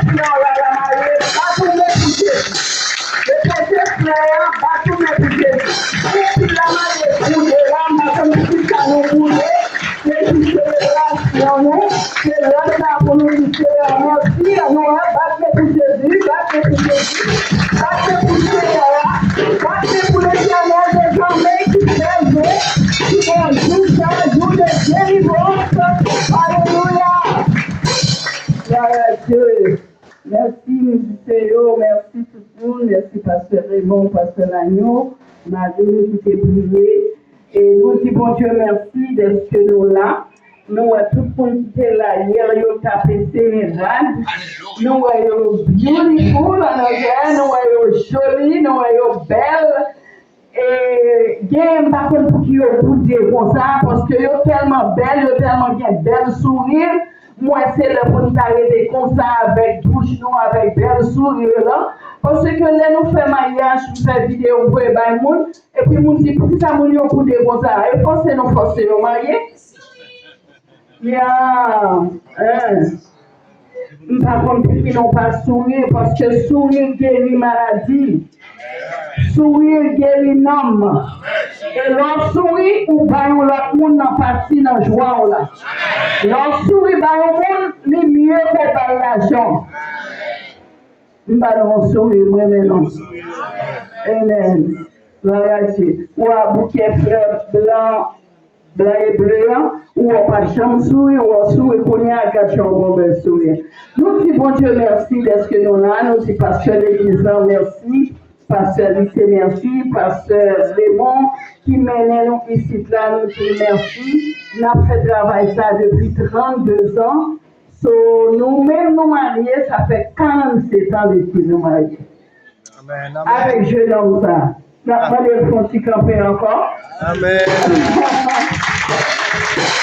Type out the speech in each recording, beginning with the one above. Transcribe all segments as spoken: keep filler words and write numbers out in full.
Pye an la, la maye, bat ou men pou Jezi. Depoze flè a, bat ou men pou Jezi. Anpil la maye boude la, m pa konn poukisa nou boude. Se jou selebrasyon nou. Se lè sa pou nou di Seyè a mèsi. Nou wè, bat men pou Jezi, bat men pou Jezi. Bat men pou Seyè a. Bat men pou Letènèl dèzame ki fè nou. Ki fè jou sa, jou de delivrans. Alelouya. Glwa a Dye. Mèsi, mizisyen yo, mèsi tout moun, mèsi pastè Raymond, pastè Lanyo, Madeline ki te priye. E nou di Bondye mèsi dèske nou la. Nou wè tout moun ki te la yè, yo tape sere rad. Nou wè yo beautiful, an anglè, nou wè yo joli, nou wè yo bèl. E gen, m pa konn pouki yo boude konsa, paske yo tèlman bèl, yo tèlman gen bèl souri. M wè se lè pou n ta rete konsa avèk bouch nou, avèk bèl souri lan. Paske lè nou fè maryaj, nou fè videyo, nou voye bay moun, epi moun di, "Poukisa moun yo boude konsa?" E fòse nou fòse yo marye. Ya, eh. M pa konn pouki nou pa souri, paske souri geri maladi. Souri geri nanm. E lè w souri, ou bay yon lòt moun nan pati nan jwa w la. Lè w souri bay yon moun, li mye ke w ba l lajan. M ba nou yon souri, m renmen nou. Amen. Glwa a Dye. Ou a bouke flè blan, blan e ble an, ou wè w pa t janm souri, ou wè w souri kounye a, gad jan w gon bèl souri. Nou di Bondye mèsi dèske nou la, nou di pastè legliz lan mèsi, pastè Lise mèsi, pastè Raymond ki mennen nou isit la, nou di l mèsi. N ap fè travay sa depi trannde zan. So, nou menm nou marye, sa fè karannsetan depi nou marye. Amèn, amèn. Avèk jenòm sa. N ap mande l fè yon ti kanpe ankò. Amèn.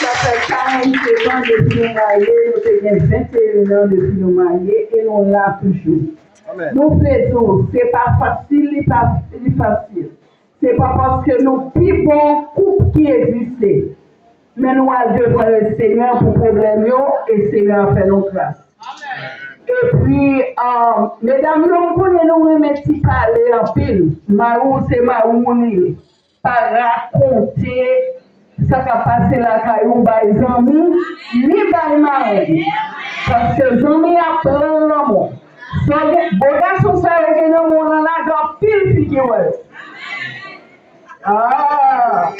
Sa fè karannsetan depi nou marye, nou te gen venteyen an depi nou marye, e nou la toujou. Amèn. Nou vle di w, se pa fasil, li pa, li fasil. Se pa paske nou pi bon koup ki egziste, men nou al devan Lesenyè pou pwoblèm yo, e Senyè a fè nou gras. Epi, ah, medam yo, m konnen nou renmen ti pale anpil. Mari w se mari w li ye. Pa rakonte sa k ap pase lakay ou bay zanmi, ni bay marenn. Paske zanmi ap pran lanmò. Sa gen, bon gason sa yo gen nan mond lan la, gen anpil fi ki wè yo. Ah,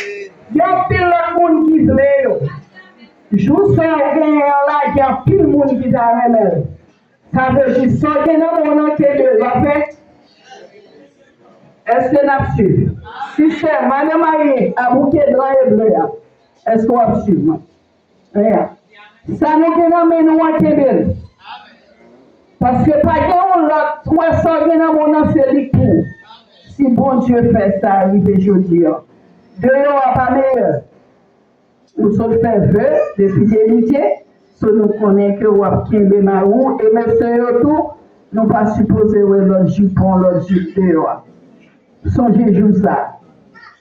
gen anpil lòt moun ki vle yo. Jou sa yo genyen an la, gen anpil moun ki ta renmen l. Sa vle di, sa w gen nan men w nan kenbe l, w ap fè. Èske n ap swiv? Sistè, madanm Marie a bouke blan e ble a. Èske w ap swiv mwen? Reya. Sa nou gen nan men nou an, kenbe l. Paske pa gen yon lòt, ou wè sa w gen nan men w nan, se li k pou ou. Si Bondye fè sa rive jodi a, deyò a pa meyè. Ou sot fè ve depi de midi, so nou konnen ke w ap kenbe mari w, e mesye yo tou, nou pa sipoze wè lòt jipon, lòt jip deyò a. Sonje jou sa.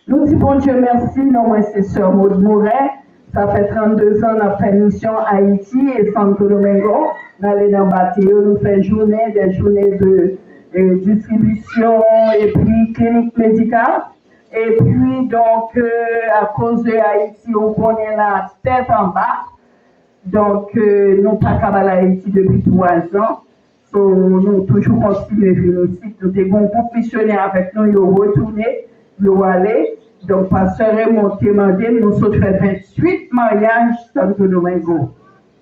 Nou di Bondye mèsi, non mwen se Sè Maud Morin. Sa fè trannde zan n ap fè misyon Ayiti e Santo Domingo. N ale nan bato yo, nou fè jounen, des journées de, eh, distribisyon epi klinik medikal. Epi, donk, eh, akoz de Ayiti, ou konnen la tèt anba. Donk, eh, nou pa ka al Ayiti depi twa zan. So, nou toujou kontinye vin isit. Nou te gen yon gwoup misyonè avèk nou, yo retounen, yo ale. Donk, pastè Raymond te mande m, nou sot fè venntuit maryaj Santo Domingo.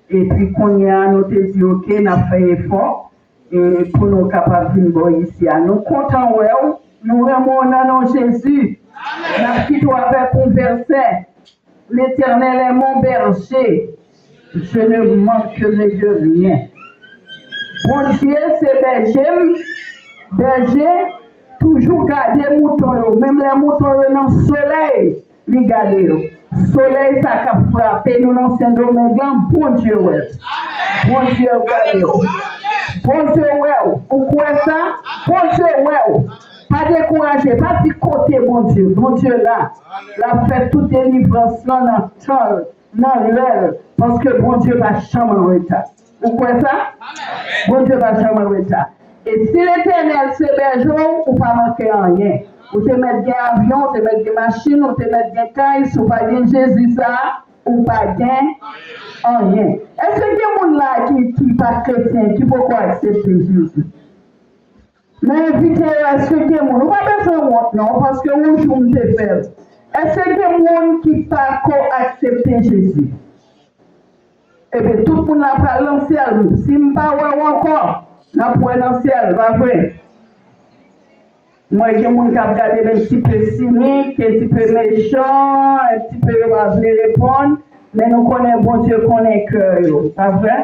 Epi, kounye a, nou te di, "Oke, n ap fè efò, e, pou nou kapab vin bò isi a." Nou kontan wè w, nou renmen w nan non Jezi. N ap kite w avèk yon vèsè. L'Éternel est mon berger, je ne manquerai de rien. Bondye se bèje m, bèje toujou gade mouton yo, menm lè mouton yo nan solèy, li gade yo. Solèy sa k ap frape nou nan Sendomeng lan, Bondye wè. Bondye gade w. Bondye wè w. Ou kwè sa? Bondye wè w. Pa dekouraje, pa di kote Bondye. Bondye la. L ap fè tout delivrans lan nan tan l, nan lè l, paske Bondye pa janm an reta. Ou kwè sa? Bondye pa janm an reta. E si Letènèl se bèje w, ou pa manke anyen. Ou te mèt gen avyon, ou te mèt gen machin, ou te mèt gen kay, si w pa gen Jezi sa a, ou pa gen anyen. Èske gen moun la ki, ki pa kretyen, ki poko aksepte Jezi? Mwen envite yo, èske gen moun, ou pa bezwen wont non, paske yon jou m te fè l. Èske gen moun ki pa ko aksepte Jezi? Ebyen, tout moun la pral nan syèl. Si m pa wè w ankò, n ap wè nan syèl, pa vre? Mwen, gen moun k ap gade m un petit peu sinik, un petit peu méchant, un petit peu yo pa vle reponn, men nou konnen Bondye konnen kè yo, pa vre?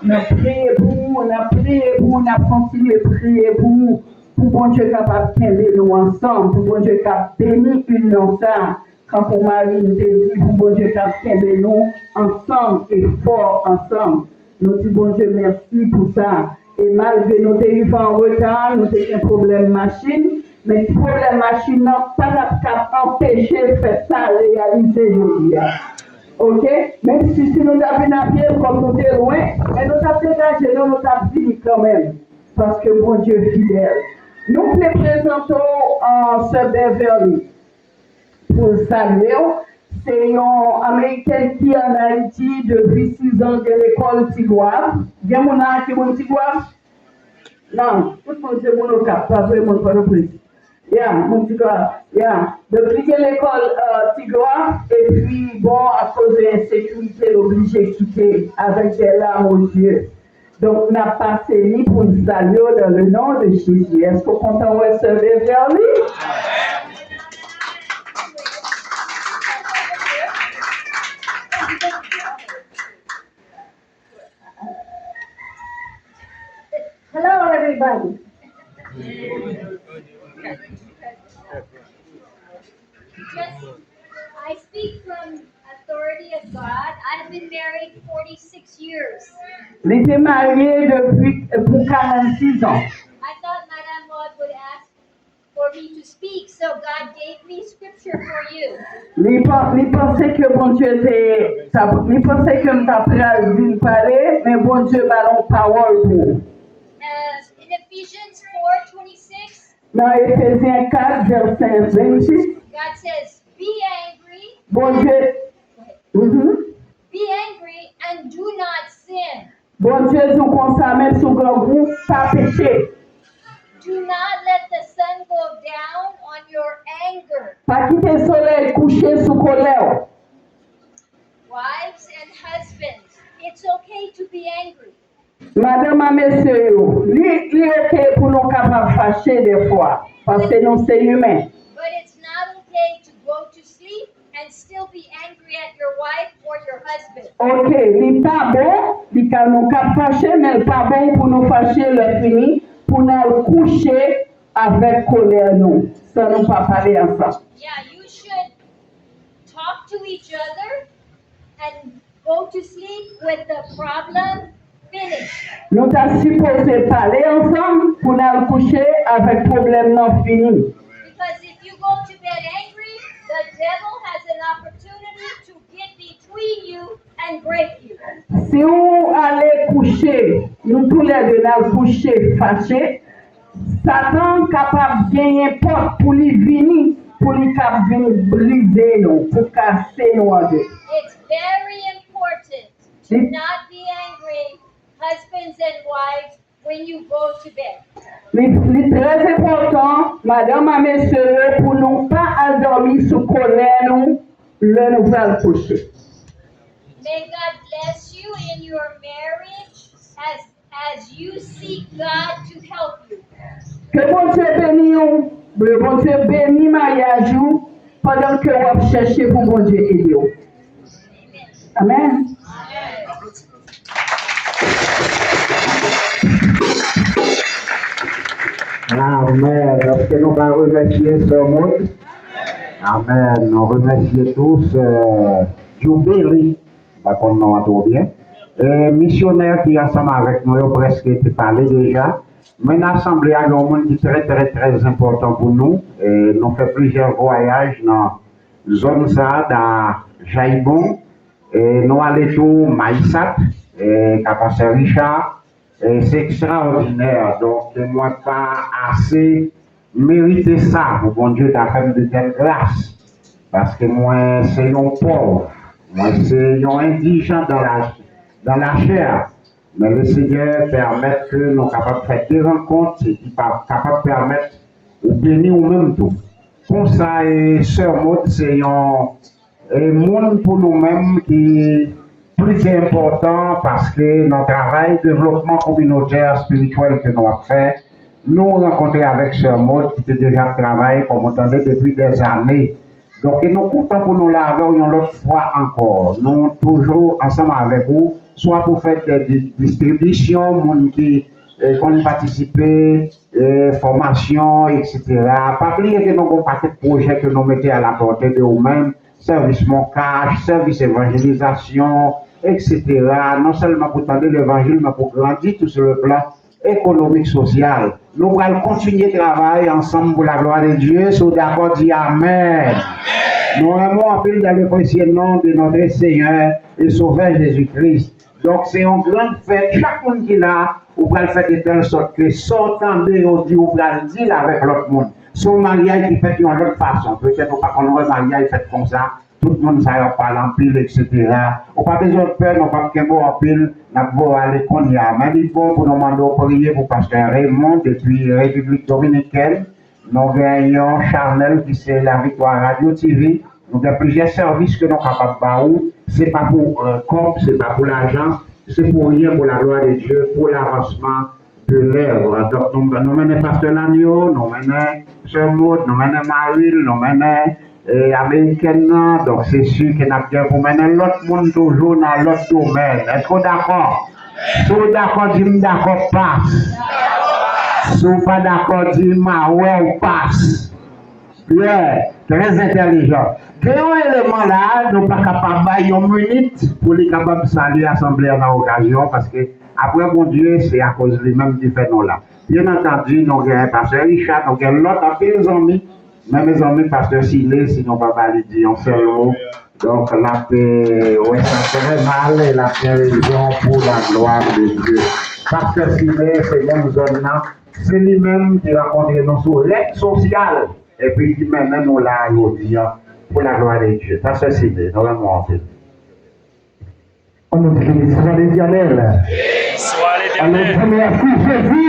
N ap priye pou ou, n ap priye pou ou, n ap kontinye priye pou ou, pou Bondye kapab kenbe nou ansanm, pou Bondye kab beni inyon sa a. Kankou Marine te di, pou Bondye kab kenbe nou ansanm e fò ansanm. Nou di Bondye mèsi pou sa. E malgre nou te rive an reta, nou te gen pwoblèm machin, men ti pwoblèm machin nan pa t ap kab anpeche fèt sa reyalize jodi a. Oke? Menm si, si nou t ap vin a pye, kòm nou te lwen, men nou t ap degaje nou, nou t ap vini kanmenm. Paske Bondye fidèl. Nou vle prezante w, ah, Sè Beverly. Pou l salye w. Se yon Amerikèn ki ann Ayiti depi sis an, gen lekòl Tigwav. Gen moun la ki moun Tigwav? Non, tout moun se moun Okap, pa vre, moun Pòtoprens. Ya, moun Tigwav, ya. Donk, li gen lekòl, euh, Tigwav, epi, bon, akoz de ensekirite, l oblije kite avèk dè lam o zye. Donk, n ap pase li pou n salye w dans le nom de Jésus. Èske w kontan wè Sè Beverly? Hello, everybody. Just, I speak from authority of God. I have been married forty-six years. Li te marye depi, pou karannsis an. I thought Madame Maud would ask for me to speak, so God gave me scripture for you. Li pa, li panse ke Bondye te, ta, li panse ke m ta pral vin pale, men Bondye ba l yon pawòl pou ou. As in Ephesians four twenty-six, Nan Efezyen kat, vèsè vennsis, God says, "Be angry." Bondye, mhm. "Be angry and do not sin." Bondye di w konsa, men sou grangou, pa peche. "Do not let the sun go down on your anger." Pa kite solèy kouche sou kolè w. Wives and husbands, it's okay to be angry. Madanm a mesye yo, li, li oke pou nou kapab fache dèfwa, paske nou se imen. But it's not okay to go to sleep and still be angry at your wife or your husband. Oke, li pa bon, li ka, nou ka fache, men l pa bon pou nou fache lè fini, pou n al kouche avèk kolè nou, san nou pa pale ansanm. Yeah, you should talk to each other and go to sleep with the problem finished. Nou ta sipoze pale ansanm pou n al kouche avèk pwoblèm nan fini. Because if you go to bed angry, the devil has an opportunity to get between you and break you. Si w ale kouche, nou toulède n al kouche fache, Satan kapab genyen pòt pou li vini, pou li kab vin brize nou, pou kase nou an de. It's very important to not be angry, husbands and wives, when you go to bed. Li, li trè enpòtan, madanm a mesye yo, pou nou pa al dòmi sou kolè nou lè nou pral kouche. May God bless you in your marriage as, as you seek God to help you. Ke Bondye beni w, ke Bondye beni maryaj ou pandan ke w ap chèche pou Bondye ede w. Amèn. Amèn. Èske nou pa remèsye sè Maud? Amèn. Nou remèsye tou sè Jubilee. M pa konn non an twò byen. E misyonè ki ansanm avèk nou yo prèske te pale deja. Men nan asanble a, gen yon moun ki trè, trè, trè enpòtan pou nou. E nou fè plizyè vwayaj nan zòn sa a, da Jaibon. E nou ale tou Mayisat. e, ka pastè Richard, e, se ekstraòdinè. Donk, mwen pa ase merite sa pou Bondye ta fè m de tèl gras. Paske mwen se yon pòv, mwen se yon endijan dans la, dans la chair. Men Lesenyè pèmèt ke nou kapab fè de rankont e ki pa, kapab pèmèt ou beni ou menm tou. Konsa, e, Sè Maud se yon, e, moun pou nou menm ki plis enpòtan paske nan travay devlopman kominotè espirityèl ke nou ap fè, nou rankontre avèk Sè Maud ki te deja ap travay, kòm ou tande, depi dèzane. Donk, e nou kontan pou nou la avè w yon lòt fwa ankò. Nou toujou ansanm avèk ou, swa pou fè de di-, distribisyon, moun ki, e, konn patisipe, e, fòmasyon, etsetera. Pa bliye ke nou gen yon pakèt pwojè ke nou mete a la pòte de ou menm, sèvis mokaj, sèvis evanjelizasyon, etsetera. Non sèlman pou tande levanjil, men pou grandi tou sou le plan ekonomik, sosyal. Nou pral kontinye travay ansanm pou la glwa de Dye. Si w dakò, di amèn. Nou renmen w anpil dans le précieux nom de notre Seigneur et Sauveur Jésus-Christ. Donk, se yon gran fèt. Chak moun ki la, ou pral fè de tèl sòt ke sa w tande yo di, ou pral di l avèk lòt moun. Se yon maryaj ki fèt yon lòt fason. Petèt ou pa konn wè maryaj fèt konsa. Tout moun sa yo ap pale anpil, etsetera. Ou pa bezwen pè, nou p ap kenbe w anpil, n ap voye w ale kounye a. Men li bon pou nou mande w priye pou pastè Raymond depi Repiblik Dominikèn. Nou gen yon chanèl ki se La Victoire Radio T V. Nou gen plizyè sèvis ke nou kapab ba ou. Se pa pou, e, kòb, se pa pou lajan, se pou ryen, pou la glwa de Dye, pou lavansman de lèv. Donk, nou, nou mennen pastè Lanyo, nou mennen sè Maud, nou mennen Maril, nou mennen, e, amerikèn nan. Donk, se si ke n ap gen pou mennen lòt moun toujou nan lòt domèn. Èske w dakò? Si w dakò, di m dakò, pas. Si w pa dakò, di m a wè w pas. Yeah, trè entèlijan. Gen yon eleman la, nou pa ka pa bay yon minit pou li kapab salye asanble a nan okazyon, paske apre Bondye, se akoz li menm ki fè nou la. Byen antandi, nou gen pastè Richard, nou gen lòt anpil zanmi, men mezanmi, pastè Sile, si nou pa ba li di yon sèl mo, donk, l ap, e, wè sa trè mal, e l ap gen rezon pou la glwa de Dye. Pastè Sile, se menm zòn nan, se li menm ki rankontre nou sou rèd sosyal. Epi ki mennen nou la a jodi a, pou la glwa de Dye. Pastè Sile, nou renmen w anpil. Ann nou di Legliz, swa Letènèl. Swa Letènèl. Ann nou di mèsi Jezi.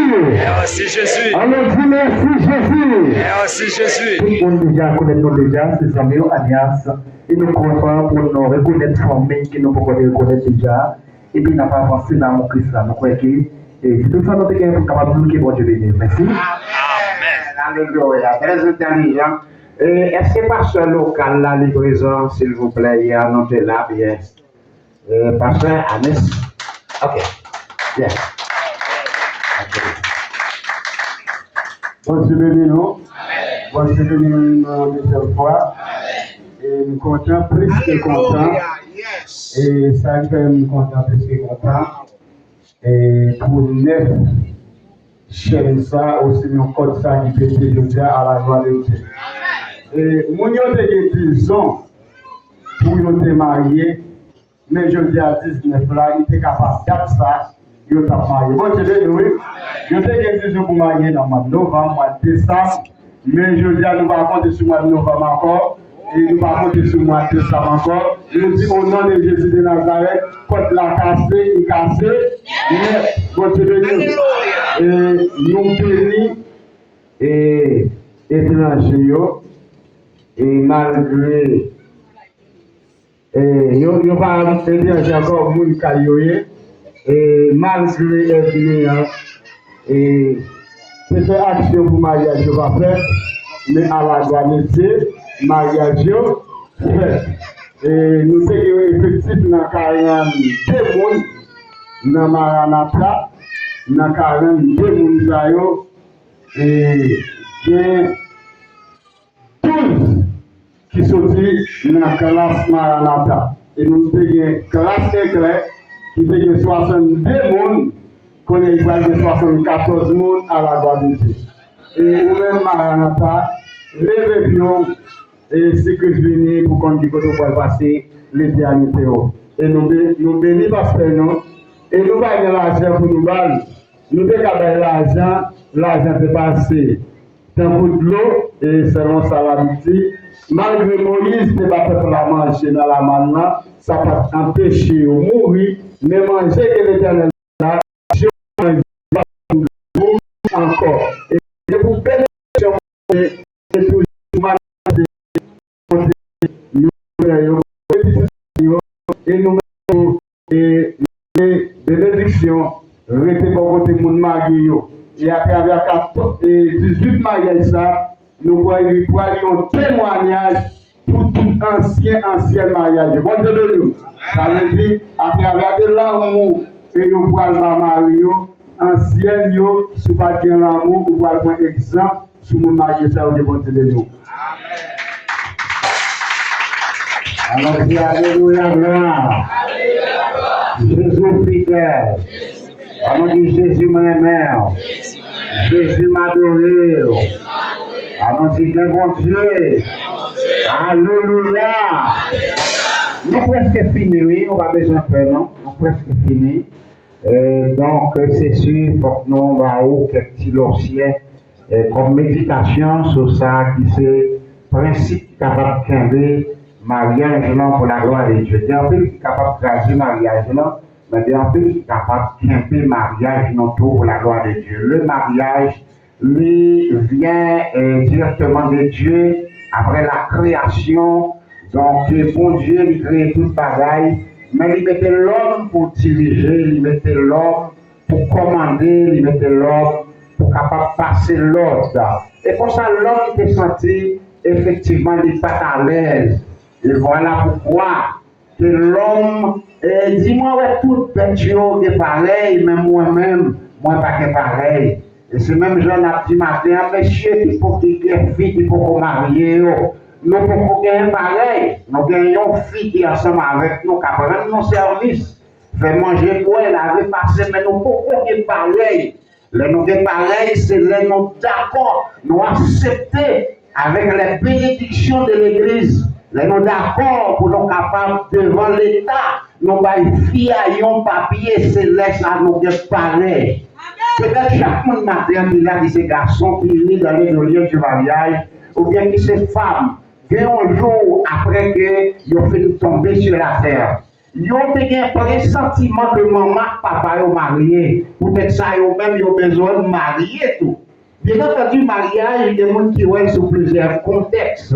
Mèsi Jezi. Ann nou di mèsi Jezi. Mèsi Jezi. Tout moun deja konèt nou deja, se zanmi yo, Anias. E nou kontan pou nou rekonèt fanmi ke nou poko te rekonèt deja. Epi n ap avanse nan amou Kris la. Nou kwè ke, e, se tout sa nou te gen pou n kapab di w ke Bondye beni w. Mèsi. Amèn. Alelouya. Trè entèlijan. E, èske pastè lokal la, li prezan, silvouplè? Yè, nou te la, byen. E, pastè Anis. Ok. Byen. Ok. Bondye beni nou. Bondye beni nou yon dezyèm fwa. E m kontan, plis ke kontan. E sa k fè m kontan, plis ke kontan. E pou nèf chèn sa, osnon kòd sa ki pete jodi a, a la glwa de Dye. E moun yo te gen dizon pou yo te marye, men jodi a diznèf la, li te kapab dat sa, yo t ap marye. Bondye beni w, wi. Yo te gen dizon pou marye nan mwa novanm, mwa desanm, men jodi a, nou pa konte sou mwa novanm ankò, e nou pa konte sou mwa desanm ankò. Nou di, o non de Jezi de Nazarèt, kòd la kase, li kase nèt. Bondye beni w. E nou beni, e etranje yo, e malgre E, yo, yo pa etranje ankò, moun kay yo ye. E, malgre ènmi an, e, te fè aksyon pou maryaj yo pa fèt, men alaglwa de Dye, maryaj yo fèt. E, nou te gen yon efektif nan karannde moun nan Maranata, nan karannde moun sa yo, e, gen douz ki soti nan klas Maranata. E nou te gen klas Eklè ki te gen swasannde moun, kounye a li pral gen swasannkatòz moun alaglwa de Dye. E ou menm Maranata, leve pye w, e si Kris vini pou konn ki kote w pral pase letènite w. E nou be-, nou beni pastè nou, E nou pa gen lajan pou nou ba l. Nou te ka bay lajan, lajan te pase tankou dlo, e selon sa Labib di, malgre Moyiz te ba pèp la manje nan lamàn nan, sa pa t anpeche yo mouri, men manje ke Letènèl la, yo manje pa pou yo ankò. E se pou benediksyon Bondye, se toujou manifeste kote yo frè yo, e pitit yo, e nou menm tou, e rete benediksyon, rete bò kote moun marye yo. E atravè katòz, e dizuit maryaj sa, nou pral, li pral yon temwanyaj pou tout ansyen, ansyèn maryaj yo. Bondye beni w. Sa vle di, atravè de lanmou ke yo pral ba mari yo, ansyèn yo, si w pa t gen lanmou, ou pral pran egzanp sou moun marye sa yo, ke Bondye beni w. Alò, di alelouya, glwa. Jezi fidèl. Ann di, Jezi, m renmen w. Jezi, m adore w. Ann di, gen Bondye. Alelouya. Nou prèske fini, wi. Ou pa bezwen pè, non. Nou prèske fini. Euh, donk, se si, fòk nou ba ou kèk ti lòsyè, euh, kòm meditasyon sou sa ki se prensip ki kapab kenbe maryaj lan pou laglwa de Dye. Gen anpil ki kapab kraze maryaj lan, men gen anpil ki kapab kenbe maryaj nou tou pou laglwa de Dye. Le mariage, li vyen, euh, directement de Dieu, après la création. Donk, Bondye, li kreye tout bagay, men li mete lòm pou dirije, li mete lòm pou kòmande, li mete lòm pou kapab pase lòd. E konsa, lòm te santi, efektivman, li pa t alèz. E vwala poukwa ke lòm, e, di, mwen wè tout bèt yo gen parèy, men mwen menm, mwen pa gen parèy. E se menm jan n ap di maten an, mesye ki po-, ki gen fi ki poko marye yo, nou poko genyen parèy. Nou gen yon fi ki ansanm avèk nou, k ap rann nou sèvis, fè manje, bwè, lave, pase, men nou poko gen parèy. Lè nou gen parèy, se lè nou dakò, nou aksepte avèk les bénédictions de l'église. Lè nou dakò pou nou kapab devan Leta, nou bay fi a yon papye, se lè sa nou gen parèy. Petèt chak moun maten an ki la, ki se gason ki ni dans le lieu du mariage, oubyen ki se fanm, gen yon jou apre ke yo fin tonbe sur la terre, yo te gen presantiman ke manman ak papa yo marye. Poutèt sa, yo menm, yo bezwen marye tou. Byen antandi, maryaj, gen moun ki wè l sou plizyè kontèks.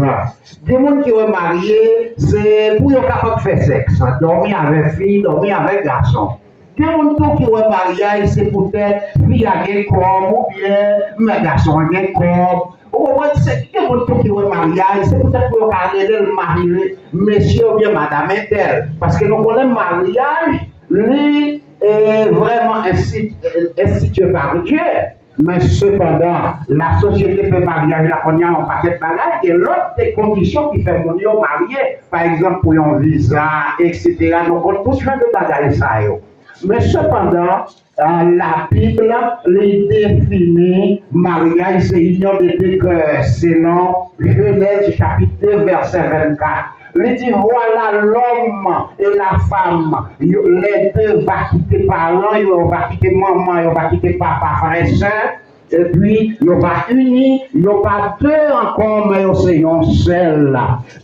Gen moun ki wè marye, se pou yo kapab fè sèks, dòmi avèk fi, dòmi avèk gason. Gen moun tou ki wè maryaj, se poutèt fi a gen kòb, oubyen men gason an gen kòb. Ou konprann? Se gen moun tou ki wè maryaj, se poutèt pou yo ka rele l mari, mesye oubyen madanm entèl. Paske nou konnen maryaj, li, e, vrèman ensti-, enstitiye pa Dye. Men sepandan, lasosyete fè maryaj la kounye a yon pakèt bagay, gen lòt de kondisyon ki fè moun yo marye, pa egzanp, pou yon viza, etsetera. Nou konn tout jan de bagay sa yo. Men sepandan, a, Labib, li defini maryaj, se inyon de de kè, selon Jenèz chapit de, vèsè vennkat. Li di, voilà l'homme et la femme, yo, les deux va kite paran yo, yo va kite manman, yo va kite papa, frè, sè, epi yo va ini, yo pa de ankò, men yo se yon sèl.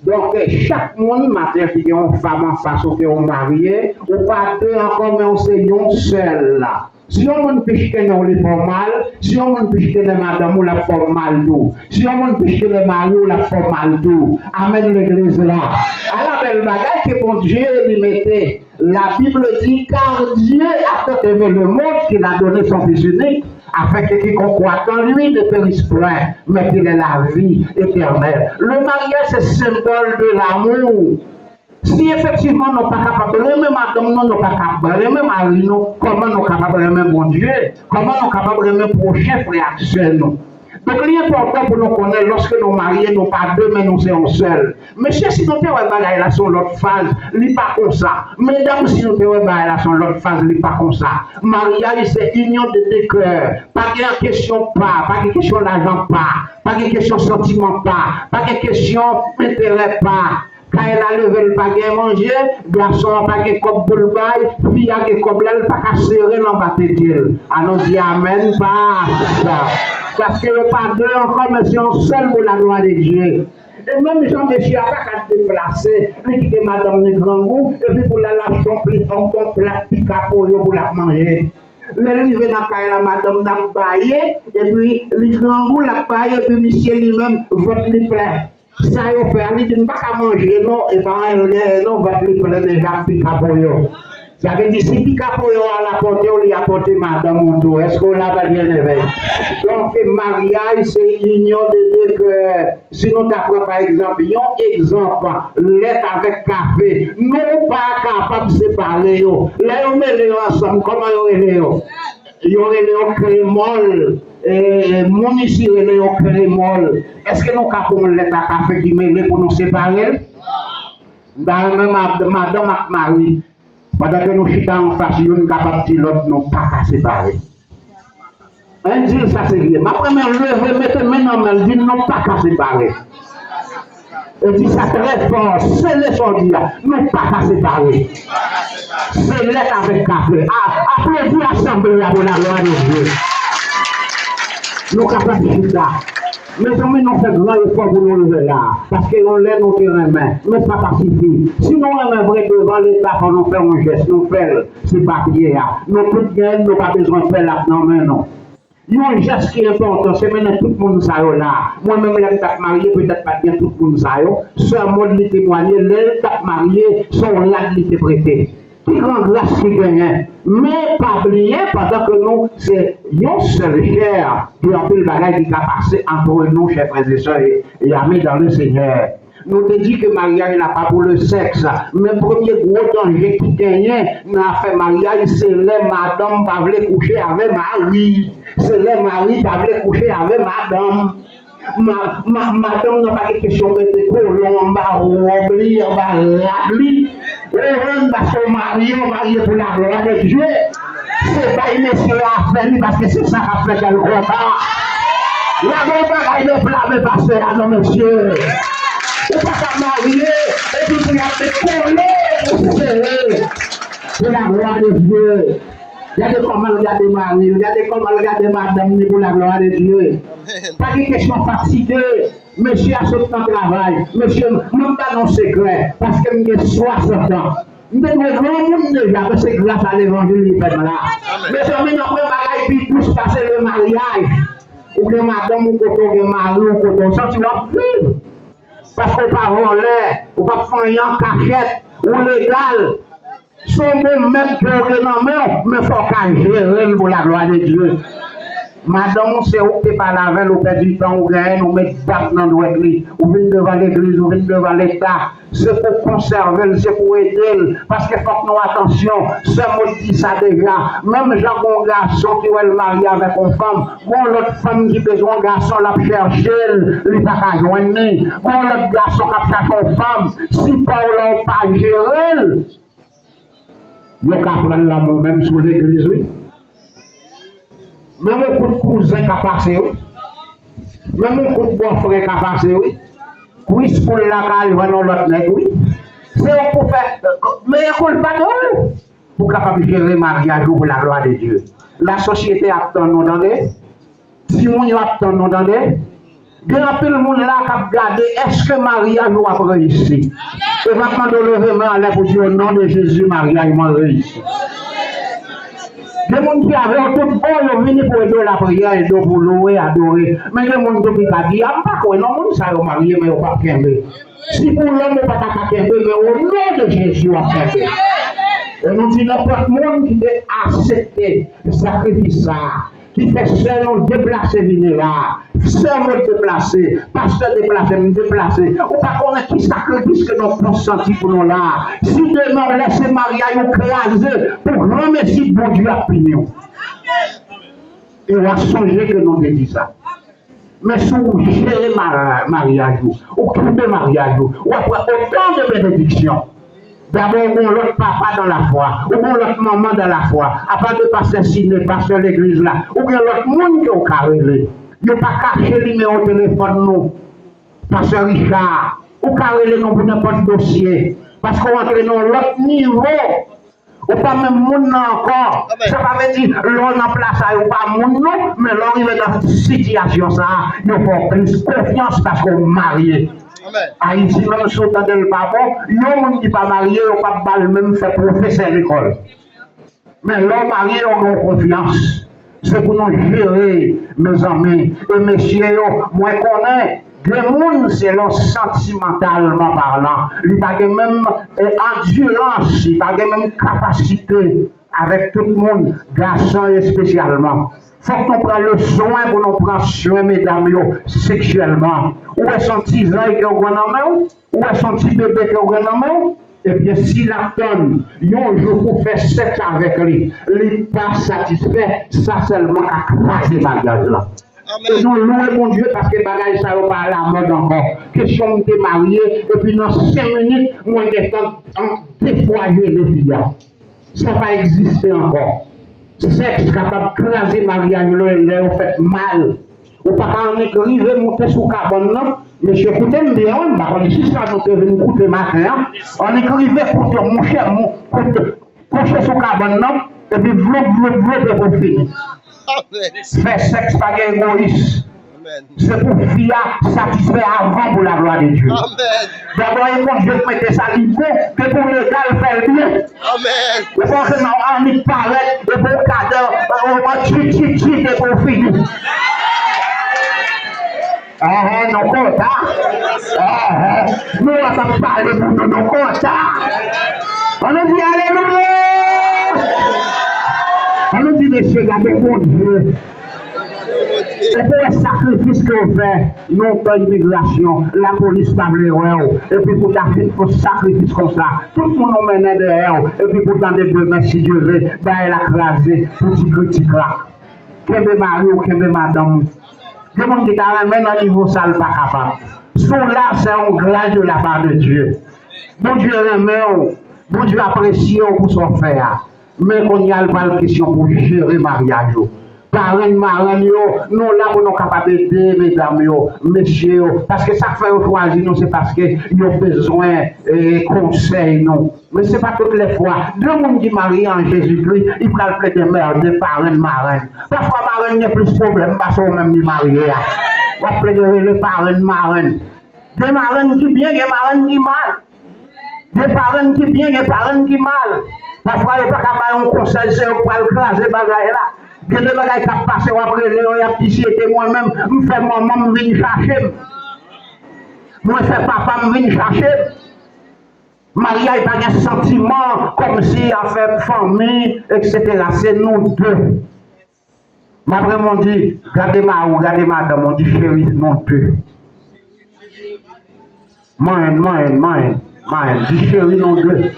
Donk, chak moun, maten ki gen yon fanm anfas ou ke w marye, ou pa de ankò, men w se yon sèl. Si yon moun pichkennen w, li fè w mal, si yon moun pichkennen madanm ou, l ap fè w mal tou. Si yon moun pichkennen mari w, l ap fè w mal tou. Amèn, legliz la. Ala bèl bagay ke Bondye li mete. La Bible dit, car Dieu a tant aimé le monde qu'il a donné son Fils unique, afin que quiconque croit en lui ne périsse point, mais qu'il ait la vie éternelle. Le mariage, c'est symbole de l'amour. Si efektivman nou pa kapab renmen madanm nou, nou pa kapab renmen mari nou, kòman nou kapab renmen Bondye? Kòman nou kapab renmen pwochen, frè ak sè nou? Donk, li enpòtan pou nou konnen, lòske nou marye, nou pa de, men nou se yon sèl. Mesye, si nou te wè bagay la se yon lòt faz, li pa konsa. Medam, si nou te wè bagay la se yon lòt faz, li pa konsa. Maryaj se inyon de de kè. Pa gen kesyon pa, pa gen kesyon lajan pa, pa gen kesyon santiman pa, pa gen kesyon enterè pa. Kay la leve, l pa gen manje, gason an pa gen kòb pou l bay, fi a gen kòb la, l pa ka sere l anba tete l. Ann nou di amèn pa sa. Paske yo pa de ankò, men se yon sèl pou laglwa de Dye. E menm jan mesye a pa ka deplase, li kite madanm li grangou, epi pou l al achte yon pli, yon, yon plat pika pou yo pou l ap manje. Lè l rive nan kay la, madanm nan ap baye, epi li grangou, l ap baye, epi misye li menm, vant li plen. Sa yo fè a, li di, "M pa ka manje non, e pa anyen l genyen non, vant li plen deja ak pika pou yo." Sa vle di, si pika pou yo a l ap pote w, li ap pote madanm ou tou. Èske w la, pa byeneme? Donk, maryaj, se inyon de de kè. Si nou ta pran, pa egzanp, yon egzanp, lèt avèk kafe, nou pa kapab separe yo. Lè yo mele yo ansanm, kòman yo rele yo? Yo rele yo kremòl. E, moun isi rele yo kremòl. Èske nou ka pran yon lèt a kafe ki mele pou nou separe l? M ta renmen mad-, madanm ak mari, pandan ke nou chita anfas, youn kapab di lòt, "Nou pa ka separe." Ann di l sa serye. M ap renmen leve, mete men nan men l, di l, "Nou pa ka separe." E di sa trè fò, sele sa w di a, "Nou pa ka separe." Se lèt avèk kafe. A, aplodi asanble a pou laglwa de Dye. Nou kapab chita. Mezanmi, nou fè gran efò pou nou rive la, paske yon lè nou te renmen, men sa pa sifi. Si nou renmen vre devan Leta, fò nou fè yon jès, nou fè l, se papye a. Nou tout gen l, nou pa bezwen pè l ap nan men nou. Yon jès ki enpòtan, se mennen tout moun sa yo la. Mwen menm, lè m t ap marye, petèt pa t gen tout moun sa yo. Sè Maud li temwanye, lè l t ap marye, se yon rad li te prete. Pi gran gras ki genyen. Men pa bliye, pandan ke nou se yon sèl chè, gen anpil bagay ki ka pase antre nou, chè frè e sè, e, e ami dans le Seigneur. Nou te di ke maryaj la pa pou le sèks, men premye gwo danje ki genyen nan afè maryaj, se lè madanm pa vle kouche avè mari, se lè mari pa vle kouche avè madanm. Ma, ma, madanm nan pa gen kesyon mete kolon anba wòb li, anba rad li. Ou konprann? Paske w marye, w marye pou laglwa de Dye. Se bay mesye a fè li, paske se sa k ap fè kè l kontan. Lage yon bagay nan pla men pastè a non, mesye. Ou pa ka marye, epi pou y ap met kolon pou sere. Pou laglwa de Dye. Gade kòman l gade mari l, gade kòman l gade madanm li pou laglwa de Dye. Pa gen kesyon fatige. Mesye a sot nan travay. Mesye, mwen ba nou sekrè, paske m gen swasant an. M te dwe granmoun deja, men se gras a levanjil li fè m la. Mezanmi, nan pwen bagay pi dous pase le maryaj. Ou gen madanm ou kote w, gen mari w kote w, santi w ap viv. Paske w pa vòlè, ou p ap fè anyen an kachèt, ou legal. Se yon bon mèb ke w gen nan men w, men fò w ka jere l pou laglwa de Dye. Madanm ou, se ou ki te pale avè l, ou pèdi tan, ou genyen l, ou met bag nan dwèt li, ou vin devan legliz, ou vin devan Leta. Se pou konsève l, se pou ede l. Paske fòk nou atansyon. Sè Maud di sa deja. Menm jan gen yon gason ki wè l marye avèk yon fanm, gen yon lòt fanm ki bezwen yon gason, l ap chèche l, li pa ka jwenn li. Gen yon lòt gason k ap chache yon fanm, si pa w la w pa jere l. Yo ka pran l lanmou menm sou legliz, wi. Menm yon kout kouzen ka pase, wi. Menm yon kout bòfrè ka pase, wi. Kwis poul la ka al jwenn yon lòt nèg, wi. Se yon pou fè, meye koulpa tou, pou kapab jere maryaj ou pou laglwa de Dye. Lasosyete ap tann nou, tande. Timoun yo ap tann nou, tande. Gen anpil moun la k ap gade, èske maryaj ou ap reyisi? E m ap mande w leve men anlè pou di, "O non de Jezi, maryaj mwen reyisi." Gen moun ki avè w tout bon, yo vini pou ede w lapriyè, ede w pou louwe, adore. Men gen moun tou ki ka di, "A, m pa kwè non, moun sa yo marye, men yo p ap kenbe." Si pou lòm ou pa ta ka kenbe, men o non de Jezi w ap kenbe. E nou di nenpòt moun ki te aksepte sakrifis sa a, ki fè sè nou deplase vini la. Sè mwen deplase, pastè deplase, m deplase. Ou pa konnen ki sakrifis ke nou konsanti pou nou la. Si demen w lèse maryaj ou kraze, pou granmesi Bondye ap pini w. E w a sonje ke nou te di sa. Men si w jere ma-, maryaj ou, ou kenbe maryaj ou, w ap wè otan de benediksyon. Dabò, ou gen yon lòt papa dans la foi, ou gen yon lòt manman dans la foi. Apa de pastè Sine, pastè legliz la, ou gen lòt moun ke w ka rele. Yo pa kache nimewo telefòn nou. Pastè Richard, ou ka rele nou pou nenpòt dosye. Paske w antre nan yon lòt nivo. Ou pa menm moun nan ankò. Sa pa vle di lè w nan plas sa yo pa moun non, men lè w rive nan sitiyasyon sa a, yo fè w plis konfyans paske w marye. Ayiti menm si w tande l pa bon, yon moun ki pa marye, yo p ap ba l menm fè pwofesè lekòl. Men lè w marye, yo gen w konfyans. Se pou nou jere, mezanmi. E mesye yo, mwen konnen gen moun, se lè w santimantalman palan, li pa gen menm, e, andirans, li pa gen menm kapasite avèk tout moun, gason espesyalman. Fòk nou pran leswen pou nou pran swen medam yo seksyèlman. Ou wè se yon ti zay ke w gen nan men w? Ou wè se yon ti bebe ke w gen nan men w? Ebyen, si l ap tann yon jou pou fè sèks avèk li, li pa satisfè, sa sèlman ka kraze maryaj la. E nou lwe Bondye paske bagay sa yo pa alamòd ankò. Kesyon m te marye, epi nan senk minit, mwen gentan an de fwa jele fi a. Sa pa egziste ankò. Sèks kapab kraze maryaj lè, lè yo fèt mal. Ou pa ka annik rive moute sou kabann nan. Mesye, koute m byen, wi, m pa konn si sa nou te vin koute maten an. Annik rive koute, monchè, mon, koute, kouche sou kabann nan, epi vlop, vlop, vlop, epi w fini. Fè sèks pa gen egoyis. Se pou fi a satisfè avan pou laglwa de Dye. Dabò, e Bondye k mete sa, li bon, depi w legal, fè l byen. Ou panse nan annik parèt, epi w kadè, ou ti, ti, ti, depi w fini. Enhen, nou kontan. Enhen, nou la t ap pale pou nou, nou kontan. Ann nou di alelouya. Ann nou di mesye, gade Bondye. Ou pou wè sakrifis ke w fè, nou pè imigrasyon, lapolis pa vle wè w, epi pou ta fin fè sakrifis konsa, tout moun ou mennen dèyè w, epi pou tande demen si Dye vle, bagay la kraze, pou ti kritik la. Kenbe mari w, kenbe madanm ou. Gen moun ki ta renmen nan nivo sa l pa kapab. Si w la, se yon gras de la part de Dieu. Bondye renmen w, Bondye apresye w pou sa w fè a. Men kounye a, l pral kesyon pou jere maryaj ou. Parenn, marenn yo, nou la pou nou kapab ede medam yo, mesye yo, paske sa k fè yo chwazi nou, se paske yo bezwen, eh, konsèy nou. Men se pa tout lè fwa. De moun ki marye an Jezikri, li pral plede mède parenn, marenn. Pafwa, marenn gen plis pwoblèm pase w menm ki marye a. W ap plede rele parenn, marenn. Gen marenn ki byen, gen marenn ki mal. Gen parenn ki byen, gen parenn ki mal. Pafwa, yo pa ka bay yon konsèy, se yo k pral kraze bagay la. Gen de bagay k ap pase, w ap rele yo, y ap di, "Si se te mwen menm, m fè manman m vin chache m. Mwen fè papa m vin chache m." Maryaj pa gen santiman, kòmsi afè fanmi, etsetera. Se nou de. M ap renmen w di, gade mari w, gade madanm ou, di, "Cheri, nou de." Manyen, manyen, manyen, manyen, di, "Cheri, nou de."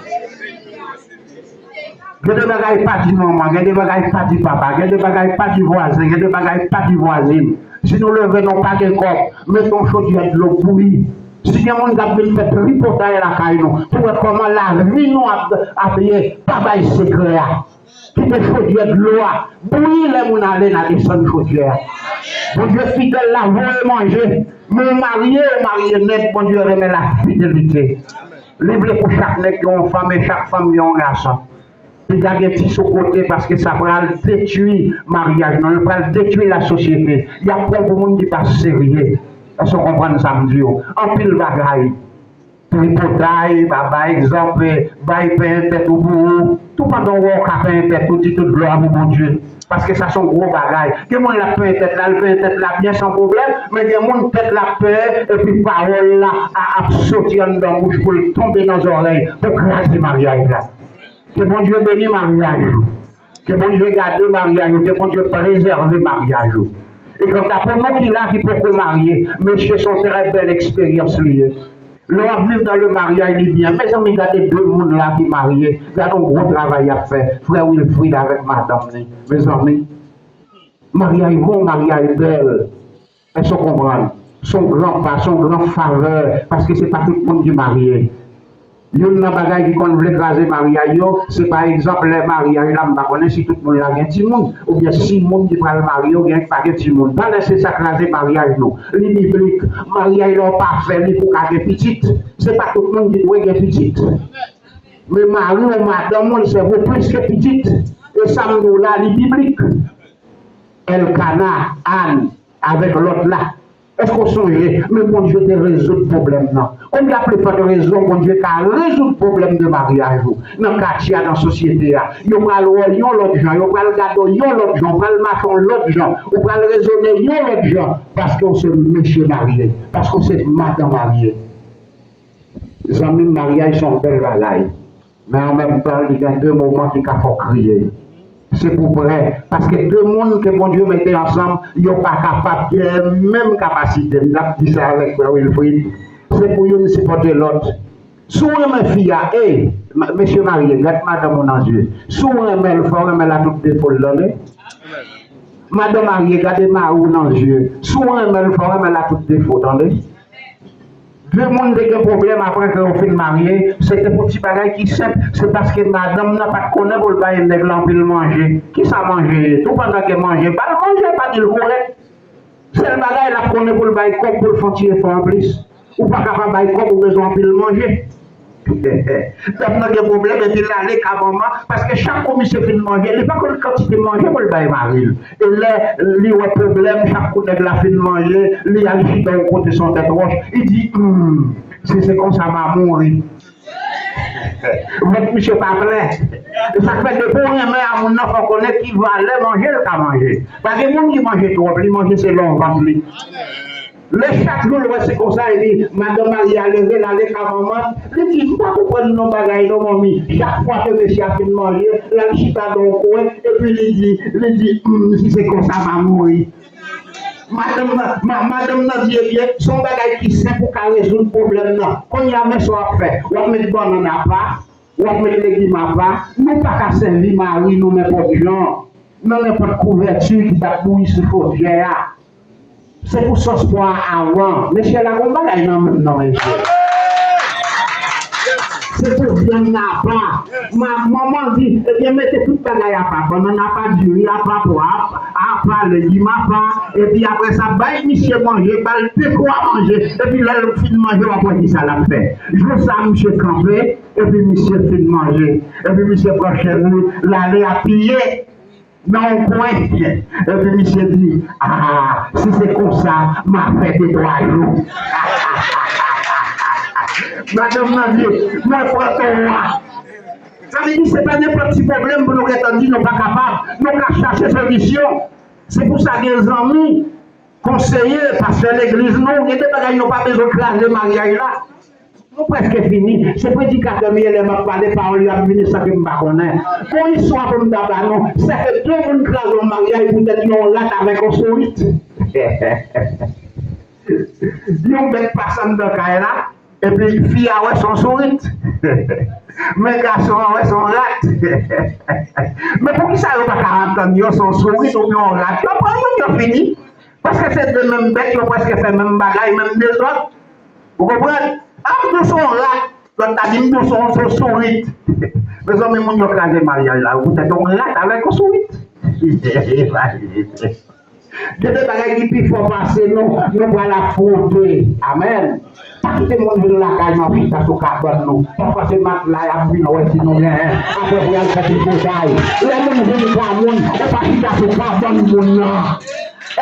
Gen de bagay pa di manman, gen de bagay pa di papa, gen de bagay pa di vwazen, gen de bagay pa di vwazin. Si nou leve, nou pa gen kòb, mete yon chodyè dlo bouyi. Si gen moun k ap vin fè tripotay lakay nou, pou wè kòman lavi nou ap, ap ye, pa bay sekrè a. Kite chodyè dlo a bouyi, lè moun ale, n a desann chodyè a. Bondye fidèl, la voye manje. Men w marye, w marye nèt, Bondye renmen lafidelite. Li vle pou chak nèg gen yon fanm e chak fanm gen yon gason. Piga gen ti sou kote paske sa pral detwi maryaj nou, yo pral detwi lasosyete. Y ap pran w pou moun ki pa serye. Èske w konprann sa m di w? Anpil bagay. Tripotay, ba, ba egzanp, bay penyen tèt ou pou ou. Tou pandan w wè w ka penyen tèt ou, di tout glwa pou Bondye. Paske sa se yon gwo bagay. Gen moun l ap penyen tèt la, l penyen tèt la byen san pwoblèm, men gen moun tèt la ap penyen, epi pawòl la a, ap soti anndan bouch pou l tonbe nan zòrèy, pou kraze maryaj la. Ke Bondye beni maryaj ou. Ke Bondye gade maryaj ou, ke Bondye prezève maryaj ou. E kanta pou nou ki la ki poko marye, mesye, se yon trè bèl eksperyans li ye. Lè w ap viv dans le mariage, li byen. Mezanmi, gade de moun la ki marye, gade yon gwo travay y ap fè. Frè Wilfrid avèk madanm li. Mezanmi, maryaj bon, maryaj bèl. Èske w konprann? Se yon gran pa, se yon gran favè, paske se pa tout moun ki marye. Youn nan bagay ki konn vle kraze maryaj yo, se pa egzanp lè maryaj la, m pa konnen si tout moun la gen timoun, oubyen si moun ki pral marye yo gen pa gen timoun. Talè se sa kraze maryaj nou. Li biblik. Maryaj la w pa fè li pou ka gen pitit. Se pa tout moun ki dwe gen pitit. Men mari w, madanm ou, li sèvi w plis ke pitit. E sa m di w la, li biblik. Elkana, Ann, avèk lòt la. Èske w sonje? Men Bondye te rezoud pwoblèm nan. Konbyen pli fòt rezon Bondye ka rezoud pwoblèm de maryaj ou? Nan katye a, nan sosyete a, yo pral wè w yon lòt jan, yo pral gade w yon lòt jan, ou pral mache yon lòt jan, ou pral rezone yon lòt jan, paske w se mesye marye, paske w se madanm marye. Zanmi m, maryaj se yon bèl bagay. Men an menm tan, li gen de moman ki ka fè w kriye. Se pou vrè. Paske de moun ke Bondye mete ansanm, yo pa kapab gen menm kapasite. M t ap di sa avèk frè Wilfrid. Se pou youn sipòte lòt. Si w renmen fi a, ey, mesye marye, gad madanm ou nan zye. Si w renmen l, fò w renmen l a tout defo l, tande. Madanm marye, gade mari w nan zye. Si w renmen l, fò w renmen l a tout defo, tande. De moun te gen pwoblèm apre ke yo fin marye, se te pou ti bagay ki senp, se paske madanm nan pa t konnen pou l bay nèg la anpil manje. Kisa manje ye? Tou pandan ke manje, ba l manje, pa di l kòrèk. Sèl bagay l ap konnen pou l bay kòb pou l fè yon ti efò anplis. Ou pa ka pa bay kòb, ou bezwen anpil manje. Dam nan gen pwoblèm epi l ale ka manman, paske chak kou misye fin manje, li pa konn kantite manje pou l bay mari l. E lè li wè pwoblèm, chak kou nèg la fin manje, li al chita yon kote sou tèt wòch, li di, hmm, si se konsa m a mouri. Vant misye pa plen. E sa k fè depi w renmen a moun nan, fò w konnen ki valè manje l ka manje. Pa gen moun ki manje twòp, li manje selon vant li. Lè chak jou l wè se konsa, epi madanm marye a leve, l ale ka manman l, li di, "M pa konprann non bagay non, manmi." Chak fwa ke mesye a fin manje, l al chita nan yon kwen, epi li di, li di, "Hmm, si se konsa, m a mouri." Madanm nan, ma, madanm nan di, "Ebyen, se yon bagay ki senp ou ka rezoud pwoblèm nan. Kounye a, men sa w ap fè. W ap met bannann apa, w ap met legim apa. Nou pa ka sèvi mari nou nenpòt jan, nan nenpòt kouvèti ki t ap bouyi sou chodyè a." Se pou sòs pwa a avan. Mesye la gon bagay nan menm nan mesye. Se pou vyann nan apa. Ma, manman di, ebyen mete tout bagay apa. Bannann apa, diri apa, pwa apa, legim apa. Epi apre sa, bay misye manje, ba l de twa manje. Epi lè l fin manje, w ap wè kisa l ap fè. Jou sa, misye kanpe, epi misye fin manje. Epi misye pran chen li, l ale apiye nan yon kwen. Epi misye di, "Ah, si se konsa, m a fè de twa jou." Madanm nan di, "Mwen pran twa." Sa vle di, se pa nenpòt ti pwoblèm pou nou gentan di nou pa kapab. Nou ka chache solisyon. Se pou sa gen zanmi, konseye, pastè legliz nou, gen de bagay nou pa bezwen kraze maryaj la. Nou prèske fini. Se predikatè m ye, lè m ap pale, pawòl yo ap vini san ke m pa konnen. Gon istwa pou m ta ba nou. Sèke de moun kraze yon maryaj poutèt yon rat avèk yon sourit. Yon bèt pase anndan kay la, epi fi a wè se yon sourit. Men gason an wè se yon rat. Men poukisa yo pa ka antann yo se yon sourit oubyen yon rat? Yo pran moun yo fini. Paske se de menm bèt, yo prèske fè menm bagay, menm dezòd. Ou konprann? A, m tou se yon rat, lòt la di m tou se yon, se yon sourit. Mezanmi, moun yo kraze maryaj la, poutèt yon rat avèk yon sourit. Gen de bagay ki pi fò pase nou, nou pral afwonte. Amèn. Pa kite moun vin lakay nou ap chita sou kabann nou. Pafwa se matla y ap vin wè si nou genyen. Apre pou y al fè tripotay. Lè moun vin ka moun, ou pa chita sou kabann moun nan.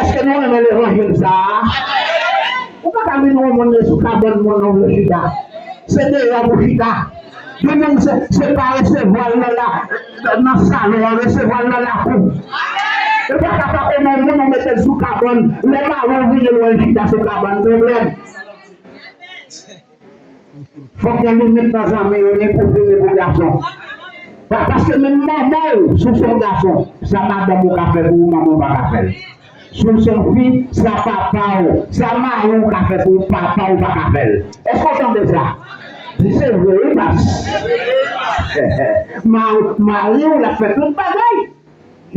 Èske nou renmen levanjil sa a? Ou pa ka vin wè moun yo sou kabann moun nan vle chita. Se deyò pou chita. Gen moun se, se pa resevwa l nan la, nan salon an, resevwa l nan lakou. E pa ka pa kòman moun ou mete l sou kabann, lè mari w vini l wè l chita sou kabann, pwoblèm. Fòk gen limit nan zanmi yo, ni pou fi, ni pou gason. Pa, paske menm manman w, si w se yon gason, sa madanm ou ka fè pou ou, manman w pa ka fè l. Si w se yon fi, sa papa w, sa mari w ka fè pou ou, papa w pa ka fè l. Èske w tande sa? Di se vre, wi, pas. Ma, mari w, l ap fè tout bagay.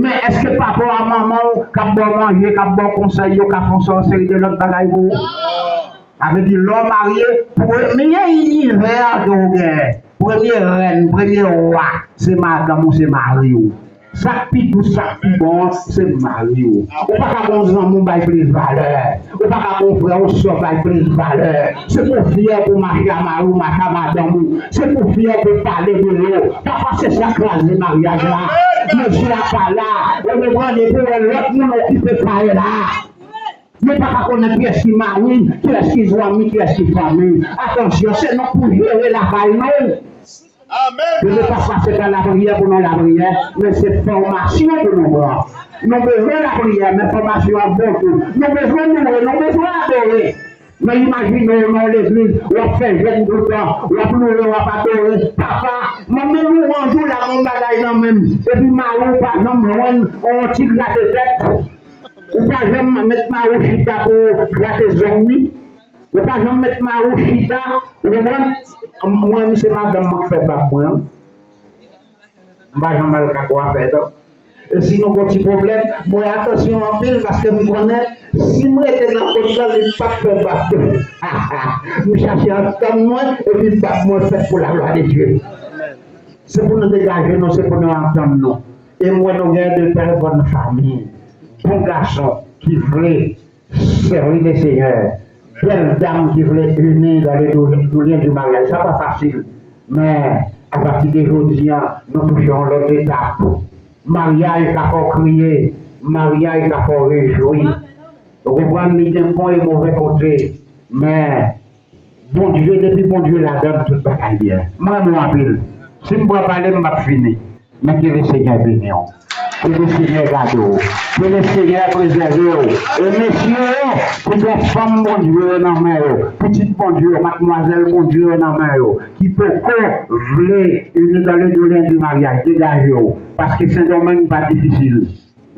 Men èske papa w a manman w k ap ba w manje, k ap ba w konsèy, yo ka fè yon seri de lòt bagay pou ou? Sa vle di, lè w marye, premye inivè ke w genyen, premye rèn, premye wa, se madanm ou, se mari w. Sa k pi dous, sa k pi bon an, se mari w. Ou pa ka gen yon zanmi w bay plis valè. Ou pa ka gen yon frè, yon sè w bay plis valè. Se pou fyè pou w mache a mari w, mache a madanm ou. Se pou fyè pou w pale de yo. Pafwa se sa k kraze maryaj la. Mesye a pa la. Ou konprann, epi w wè lòt moun okipe kay la. Nou pa ka konnen kiyès ki mari, kiyès ki zanmi, kiyès ki fanmi. Atansyon, se nou k pou jere lakay nou. Amèn. Bondye pa pase pa lapriyè pou nou lapriyè, men se fòmasyon pou nou pran. Nou bezwen lapriyè, men fòmasyon an bon tou. Nou bezwen loure, nou bezwen adore. Men imajine w nan legliz, w ap fè jèn toutan, w ap loure, w ap adore. Papa, manman lwanj ou la, yon bagay nan men m. Epi mari w pa janm jwenn yon ti grate tèt. Ou pa janm met mari w chita pou grate zong li. Ou pa janm met mari w chita. Ou konprann? Mwen, se madanm mwen k fè bab mwen an. M pa janm al ka kwafè, non. E si nou gon ti pwoblèm, mwen atansyon anpil, paske m konnen si m rete nan kot lan, li p ap fè bab tou. M chache antann mwen, epi bab mwen fèt pou laglwa de Dye. Se pou nou degaje nou, se pou nou antann nou. E m wè nou gen de trè bòn fanmi, bon gason ki vle sèvi Lesenyè, bèl dam ki vle ini dans le dou-, doulyen di maryaj. Sa pa fasil, men apati de jodi a, nou touche yon lòt etap. Maryaj ka fè w kriye, maryaj ka fè w rejwi. Ou konprann, li gen bon e move kote, men Bondye, depi Bondye ladann, tout bagay byen. M renmen w anpil. Si m pran pale, m p ap fini. Men ke Lesenyè beni w. Ke Lesenyè gade w. Ke Lesenyè prezève w. E mesye yo, kite fanm Bondye yo nan men yo. Pitit Bondye yo, madmwazèl Bondye yo nan men yo. Ki poko vle ini dans le doulyen di maryaj, degaje w. Paske Sendomeng pa difisil.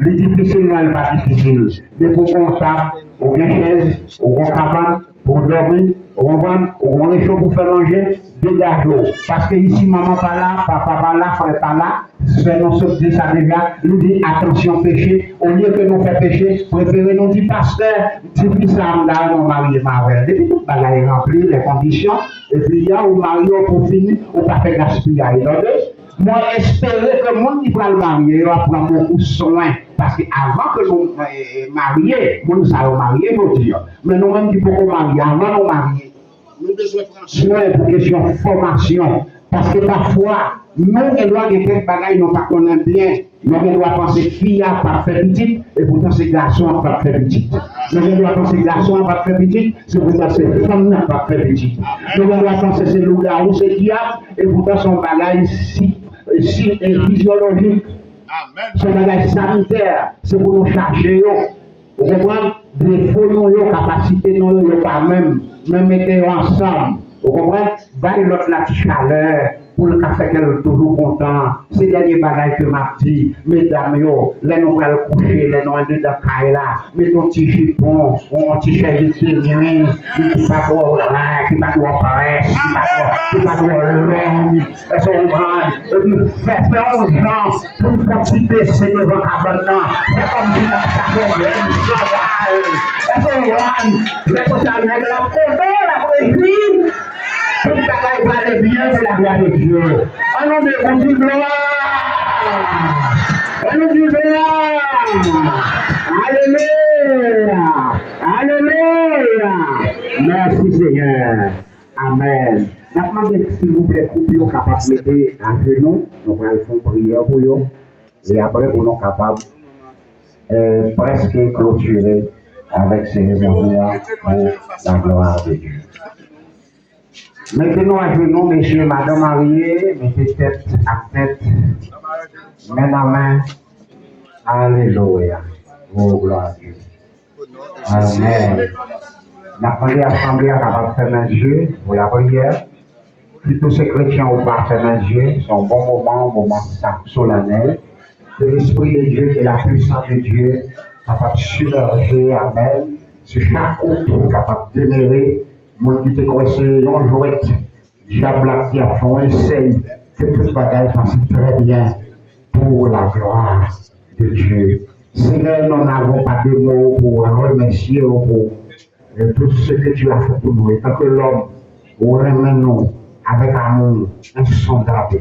Li difisil, men li pa difisil. Depi w gen yon tab, ou gen chèz, ou gen kabann pou w dòmi, ou konprann, ou gen yon recho pou fè manje, degaje w. Paske isi, manman pa la, papa pa la, frè pa la, sè nou sot di sa deja, nou di, atansyon peche, olye ke nou fè peche, prefere nou di, pastè, tifi sa a, m ta renmen w marye m avè l. Depi tout bagay ranpli, lè kondisyon, epi ya ou marye, ou pou fini, ou pa fè gaspiyay, tande? Mwen espere ke moun ki pral marye yo ap pran bokou swen, paske avan ke nou, eh, eh, marye, moun sa yo marye jodi a. Men nou menm ki poko marye, avan nou marye, nou bezwen pran swen pou kesyon fòmasyon. Paske pafwa, nou gen dwa gen kèk bagay nou pa konnen byen. Nou gen dwa panse fi a p ap fè pitit, e poutan se gason an k p ap fè pitit. Nou gen dwa panse gason an p ap fè pitit, se poutan se fanm nan k p ap fè pitit. Nou gen dwa panse se lougawou, se dyab, e poutan se yon bagay si, si, e fizyolojik. Amèn. Se yon bagay sanitè, se pou nou chache yo. Ou konprann? Defo nou yo, kapasite nou yo, yo pa menm. Men mete yo ansanm. Ou konprann? Bay lòt la ti chalè pou l ka fè kè l toujou kontan. Se dènye bagay ke m ap di, medam yo, lè nou pral kouche, lè nou andedan kay la, mete yon ti jipon, yon ti chèmiz de nwi, ki pa twò, ki pa twò près, ki pa twò, ki pa twò long. Èske w konprann? Epi fè, fè yon jan pou l fè ti bese devan kabann nan. Fè kòmsi n ap chache yon grenn sandal. Èske w konprann? Lè konsa, nèg la ap kontan, l ap rejwi. Tout bagay prale byen pou laglwa de Dye. Ann nou di, ann di glwa. Ann nou di glwa. Alelouya. Alelouya. Mèsi, Senyè. Amèn. N ap mande, silvouplè, koup yo kapab mete ajenou. Nou pral fè yon priyè pou yo. E apre, pou nou kapab, eh, prèske klotire avèk seremoni an pou la glwa de Dye. Mete nou ajenou, mesye, madanm marye, mete tèt ak tèt, men nan men. Alelouya. Oh, glwa a Dye. Amèn. N ap mande asanble a kapab fèmen je pou lapriyè. Si tou se kretyen ou pa fèmen je, se yon bon moman, yon moman sa-, solanèl. Que l'Esprit de Dieu, que la puissance de Dieu kapab sibèje, amèn, sou chak koup, kapab demere, moun ki te kwè se yon jwèt, dyab la ki ap fè yon esèy, ke tout bagay pase trè byen pour la gloire de Dieu. Seigneur, nous n'avons pas de mots pour remercier vous pour E tout ce que tu as fait pour nous, etan ke lòm, ou renmen nou avèk amou ensondab.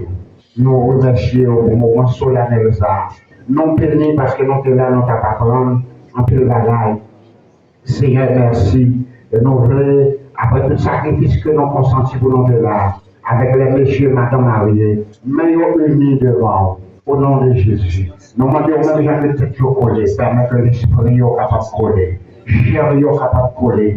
Nou remèsye w pou moman solanèl sa a. Nou beni paske nou te la, nou t ap aprann anpil bagay. Senyè, mèsi. E nou vle, apre tout sakrifis ke nou konsanti pou nou te la, avèk lè mesye, madanm marye, men yo ini devan w, o non de Jezi. Nou mande w, menm jan ke tèt yo kole, pèmèt ke lespri yo kapab kole, chè yo kapab kole,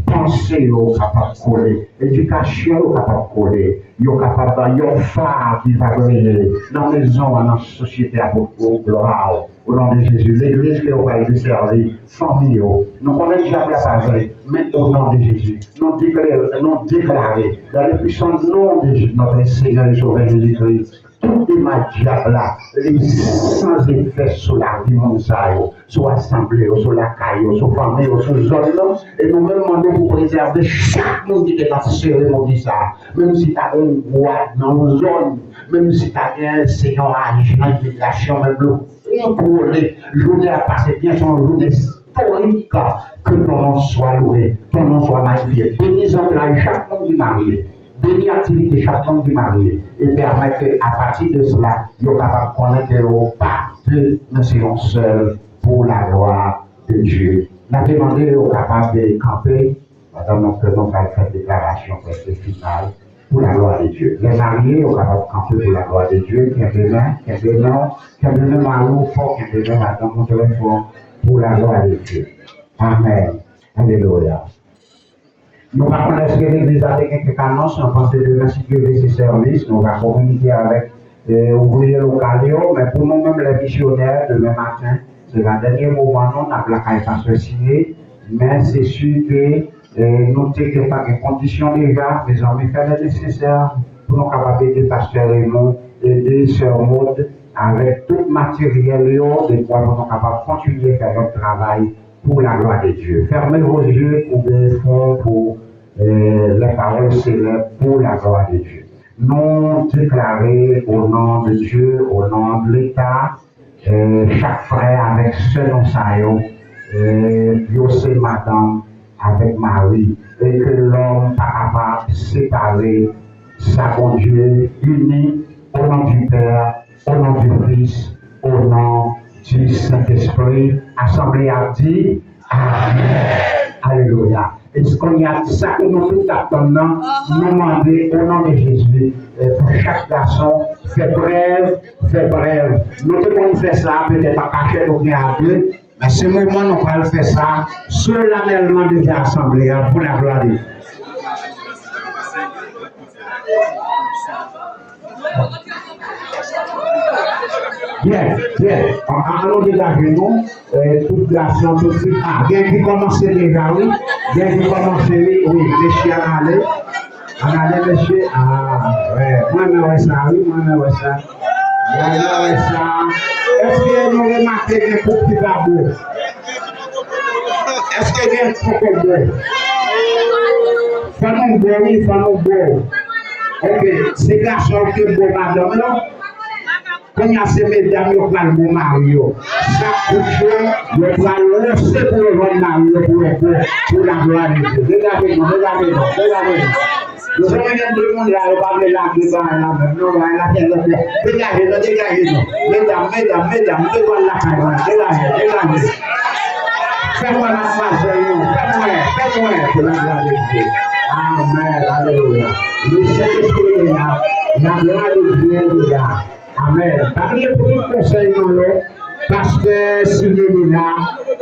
panse yo kapab kole, edikasyon yo kapab kole, yo kapab yon fa ki va breye nan mezon an, nan sosyete a, pou glwa w. O non de Jezi, legliz ke yo pral desèvi, fanmi yo. Nou konnen dyab la pa vle, men o non de Jezi, nou deklare, nou deklare, dans le puissant nom de Jésus, notre Seigneur et Sauveur Jésus-Christ, tout imaj dyab la, li san efè sou lavi moun sa yo, sou asanble yo, sou lakay yo, sou fanmi yo, sou zòn nan. E nou menm mande w pou prezève chak moun ki te nan seremoni sa a. Menm si ta gen yon gwad nan yon zòn, menm si ta gen, se yon ajan imigrasyon, menm yo kontwole. Jounen an pase byen, se yon jounen istorik. Que ton nom soit loué, ton nom soit magnifié. Beni zantray chak moun ki marye. Beni aktivite chak moun ki marye. E pèmèt ke, apati de sela, yo kapab konnen ke yo pa de, men se yon sèl, pour la gloire de Dieu. N ap demande yo kapab kanpe. Pandan nou, ke nou pral fè deklarasyon prèske final, pour la gloire de Dieu. Lè marye yo kapab kanpe pour la gloire de Dieu, kenbe men, kenbe men, kenbe men mari w fò, kenbe men madanm ou trè fò, pour la gloire de Dieu. Amèn. Alelouya. Nou pa konn èske legliz la te gen kèk anons, nou panse demen, si Dye vle, se sèvis, nou va kominike avèk e, ouvriye lokal yo, men pou nou menm, lè misyonè, demen maten, se va dènye moman nou, n ap lakay pastè Siye, men se si ke, e, nou te gentan gen kondisyon deja, mezanmi, fè lè nesesè pou nou kapab ede pastè Raymond, ede sè Maud avèk tout materyèl yo, dekwa pou nou kapab kontinye fè lòt travay pour la gloire de Dieu. Fermez vos yeux, couvez vos fronts pour, e, les paroles célèbres pour la gloire de Dieu. Nou deklare o non de Dye, o non de Leta, e, chak frè avèk sè nou sa yo, e, yo se madanm avèk mari, e ke lòm pa kapab separe sa Bondye ini, o non du Père, o non du Fils, o non du Saint-Esprit. Asanble a di, amèn. Alelouya. E kounye a, sa ke nou tout ap tann nan, nou mande, o non de Jezi, e, pou chak gason, fè prèv, fè prèv. Nou te konn fè sa, petèt an kachèt oubyen a de, men se moman nou pral fè sa solanèlman devan asanble a, pour la gloire de Dieu. Byen, byen. An, an, an nou degaje nou, e, tout gason, tout fi. A, gen ki kòmanse deja, wi. Gen ki kòmanse, wi, wi. Mesye, ann ale. Ann ale, mesye. A, wè. Mwen, mwen wè sa, wi. Mwen, mwen wè sa. Mwen, mwen wè sa. Èske nou remake gen koup ki pa bo? Èske gen koup ki bo? Fò nou bo, wi, fò nou bo. Ok, se gason ki bo madanm yo. Kounye a se medam yo pral bo mari yo. Sa kout yo, yo pral lanse pou yo jwenn mari yo pou yo bo, pour la gloire de Dieu. Degaje nou, degaje nou, degaje nou. Nou konnen gen de moun la, yo pa vle lage bagay la menm, non, bagay la fè lòt bò. Degaje nou, degaje nou. Medam, medam, medam, nou te pral lakay mwen. Degaje, degaje. Fè mwen madmwazèl nou, fè mwen, fè mwen, pour la gloire de Dieu. Amèn, alelouya. Le Saint-Esprit est là, la gloire de Dieu est là. Amèn. Pa bliye pou tout konsèy nou yo, pastè Siye li la,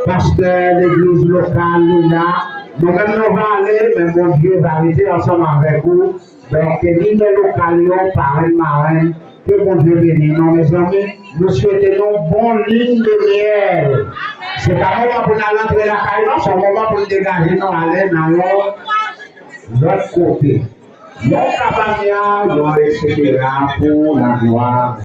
pastè legliz lokal li la. Nou menm nou va ale, men Bondye va rete ansanm avèk ou. Donk, lidè lokal yo, parenn, marenn, ke Bondye beni nou, mezanmi. Nou swete nou bon lin de myèl. Se pa moman pou n al antre lakay nou, se yon moman pou n degaje nou ale nan yon lòt kote. Yon kabanya, yon etsetera pour la gloire